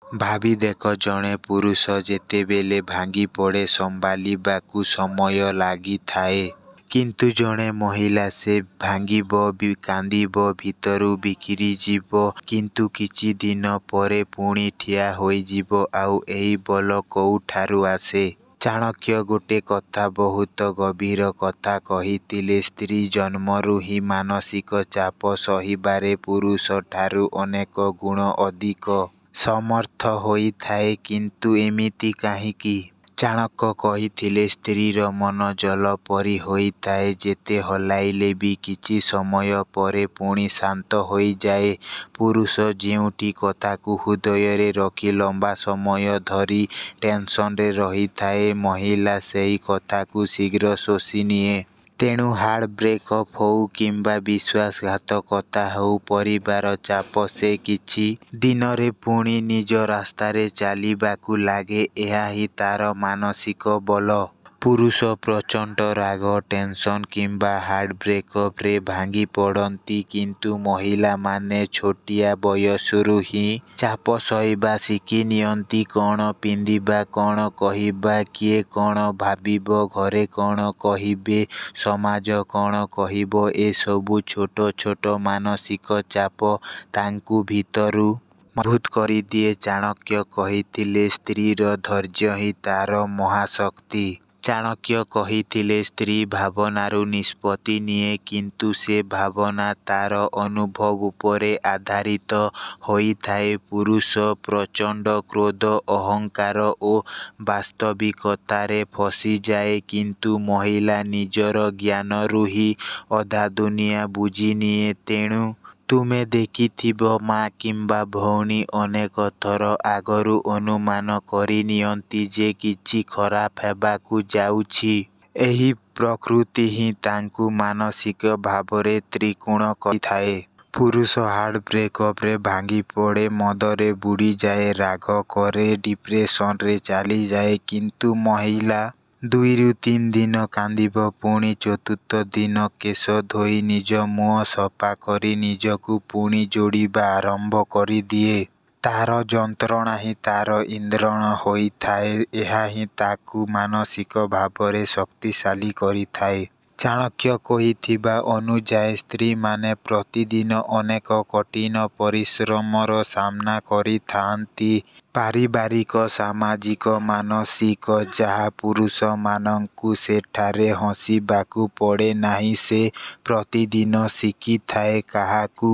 ଭାବିଦେଖ, ଜଣେ ପୁରୁଷ ଯେତେବେଳେ ଭାଙ୍ଗିପଡ଼େ ସମ୍ଭାଳିବାକୁ ସମୟ ଲାଗିଥାଏ। କିନ୍ତୁ ଜଣେ ମହିଳା ସେ ଭାଙ୍ଗିବ, କାନ୍ଦିବ, ଭିତରୁ ବିଖିରିଯିବ କିନ୍ତୁ କିଛି ଦିନ ପରେ ପୁଣି ଠିଆ ହୋଇଯିବ। ଆଉ ଏହି ବଳ କେଉଁଠାରୁ ଆସେ? ଚାଣକ୍ୟ ଗୋଟେ କଥା ବହୁତ ଗଭୀର କଥା କହିଥିଲେ, ସ୍ତ୍ରୀ ଜନ୍ମରୁ ହିଁ ମାନସିକ ଚାପ ସହିବାରେ ପୁରୁଷଠାରୁ ଅନେକ ଗୁଣ ଅଧିକ ସମର୍ଥ ହୋଇଥାଏ। କିନ୍ତୁ ଏମିତି କାହିଁକି? ଚାଣକ୍ୟ କହିଥିଲେ, ସ୍ତ୍ରୀର ମନ ଜଳ ପରି ହୋଇଥାଏ, ଯେତେ ହଲାଇଲେ ବି କିଛି ସମୟ ପରେ ପୁଣି ଶାନ୍ତ ହୋଇଯାଏ। ପୁରୁଷ ଯେଉଁଠି କଥାକୁ ହୃଦୟରେ ରଖି ଲମ୍ବା ସମୟ ଧରି ଟେନସନରେ ରହିଥାଏ, ମହିଳା ସେହି କଥାକୁ ଶୀଘ୍ର ଶୋଷିନିଏ। ତେଣୁ ହାର୍ଟ ବ୍ରେକଅପ ହେଉ କିମ୍ବା ବିଶ୍ୱାସଘାତକତା ହେଉ, ପରିବାର ଚାପ ସେ କିଛି ଦିନରେ ପୁଣି ନିଜ ରାସ୍ତାରେ ଚାଲିବାକୁ ଲାଗେ। ଏହା ହିଁ ତାର ମାନସିକ ବଳ। ପୁରୁଷ ପ୍ରଚଣ୍ଡ ରାଗ, ଟେନସନ କିମ୍ବା ହାର୍ଟ ବ୍ରେକଅପରେ ଭାଙ୍ଗିପଡ଼ନ୍ତି, କିନ୍ତୁ ମହିଳାମାନେ ଛୋଟିଆ ବୟସରୁ ହିଁ ଚାପ ସହିବା ଶିଖିନିଅନ୍ତି। କଣ ପିନ୍ଧିବା, କଣ କହିବା, କିଏ କଣ ଭାବିବ, ଘରେ କଣ କହିବେ, ସମାଜ କଣ କହିବ ଏସବୁ ଛୋଟ ଛୋଟ ମାନସିକ ଚାପ ତାଙ୍କୁ ଭିତରୁ ମଜବୁତ କରିଦିଏ। ଚାଣକ୍ୟ କହିଥିଲେ, ସ୍ତ୍ରୀର ଧୈର୍ଯ୍ୟ ହିଁ ତାର ମହାଶକ୍ତି। ଚାଣକ୍ୟ କହିଥିଲେ, ସ୍ତ୍ରୀ ଭାବନାରୁ ନିଷ୍ପତ୍ତି ନିଏ, କିନ୍ତୁ ସେ ଭାବନା ତାର ଅନୁଭବ ଉପରେ ଆଧାରିତ ହୋଇଥାଏ। ପୁରୁଷ ପ୍ରଚଣ୍ଡ କ୍ରୋଧ, ଅହଙ୍କାର ଓ ବାସ୍ତବିକତାରେ ଫସିଯାଏ, କିନ୍ତୁ ମହିଳା ନିଜର ଜ୍ଞାନରୁ ହିଁ ଅଧା ଦୁନିଆ ବୁଝିନିଏ। ତେଣୁ ତୁମେ ଦେଖିଥିବ, ମା କିମ୍ବା ଭଉଣୀ ଅନେକ ଥର ଆଗରୁ ଅନୁମାନ କରିନିଅନ୍ତି ଯେ କିଛି ଖରାପ ହେବାକୁ ଯାଉଛି। ଏହି ପ୍ରକୃତି ହିଁ ତାଙ୍କୁ ମାନସିକ ଭାବରେ ତୀକ୍ଷ୍ଣ କରିଥାଏ। ପୁରୁଷ ହାର୍ଟ ବ୍ରେକଅପରେ ଭାଙ୍ଗିପଡ଼େ, ମଦରେ ବୁଡ଼ିଯାଏ, ରାଗ କରେ, ଡିପ୍ରେସନରେ ଚାଲିଯାଏ, କିନ୍ତୁ ମହିଳା 2ରୁ 3 ଦିନ କାନ୍ଦିବ, ପୁଣି ଚତୁର୍ଥ ଦିନ କେଶ ଧୋଇ, ନିଜ ମୁହଁ ସଫା କରି ନିଜକୁ ପୁଣି ଯୋଡ଼ିବା ଆରମ୍ଭ କରିଦିଏ। ତାର ଯନ୍ତ୍ରଣା ହିଁ ତାର ଇନ୍ଧନ ହୋଇଥାଏ। ଏହା ହିଁ ତାକୁ ମାନସିକ ଭାବରେ ଶକ୍ତିଶାଳୀ କରିଥାଏ। ଚାଣକ୍ୟ କହିଥିବା ଅନୁଯାୟୀ, ସ୍ତ୍ରୀମାନେ ପ୍ରତିଦିନ ଅନେକ କଠିନ ପରିଶ୍ରମର ସାମ୍ନା କରିଥାନ୍ତି ପାରିବାରିକ, ସାମାଜିକ, ମାନସିକ, ଯାହା ପୁରୁଷମାନଙ୍କୁ ସେଠାରେ ହସିବାକୁ ପଡ଼େ ନାହିଁ। ସେ ପ୍ରତିଦିନ ଶିଖିଥାଏ କାହାକୁ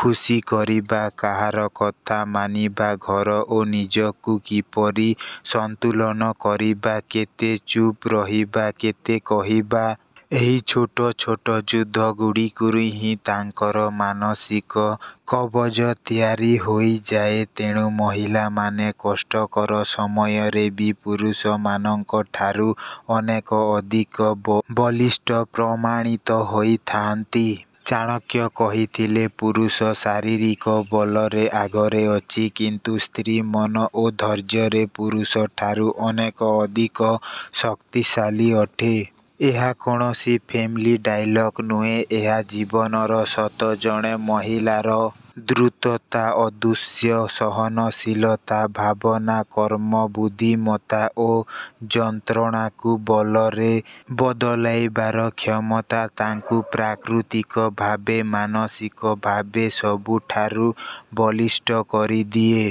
ଖୁସି କରିବା, କାହାର କଥା ମାନିବା, ଘର ଓ ନିଜକୁ କିପରି ସନ୍ତୁଳନ କରିବା, କେତେ ଚୁପ ରହିବା, କେତେ କହିବା। ଏହି ଛୋଟ ଛୋଟ ଯୁଦ୍ଧଗୁଡ଼ିକରୁ ହିଁ ତାଙ୍କର ମାନସିକ କବଚ ତିଆରି ହୋଇଯାଏ। ତେଣୁ ମହିଳାମାନେ କଷ୍ଟକର ସମୟରେ ବି ପୁରୁଷମାନଙ୍କଠାରୁ ଅନେକ ଅଧିକ ବଳିଷ୍ଠ ପ୍ରମାଣିତ ହୋଇଥାନ୍ତି। ଚାଣକ୍ୟ କହିଥିଲେ, ପୁରୁଷ ଶାରୀରିକ ବଳରେ ଆଗରେ ଅଛି, କିନ୍ତୁ ସ୍ତ୍ରୀ ମନ ଓ ଧୈର୍ଯ୍ୟରେ ପୁରୁଷଠାରୁ ଅନେକ ଅଧିକ ଶକ୍ତିଶାଳୀ ଅଟେ। ଏହା କୌଣସି ଫିଲ୍ମି ଡାଇଲଗ ନୁହେଁ, ଏହା ଜୀବନର ସତ। ଜଣେ ମହିଳାର ଦ୍ରୁତତା, ଅଦୃଶ୍ୟ ସହନଶୀଳତା, ଭାବନା, କର୍ମ, ବୁଦ୍ଧିମତ୍ତା ଓ ଯନ୍ତ୍ରଣାକୁ ବଳରେ ବଦଳାଇବାର କ୍ଷମତା ତାଙ୍କୁ ପ୍ରାକୃତିକ ଭାବେ ମାନସିକ ଭାବେ ସବୁଠାରୁ ବଳିଷ୍ଠ କରିଦିଏ।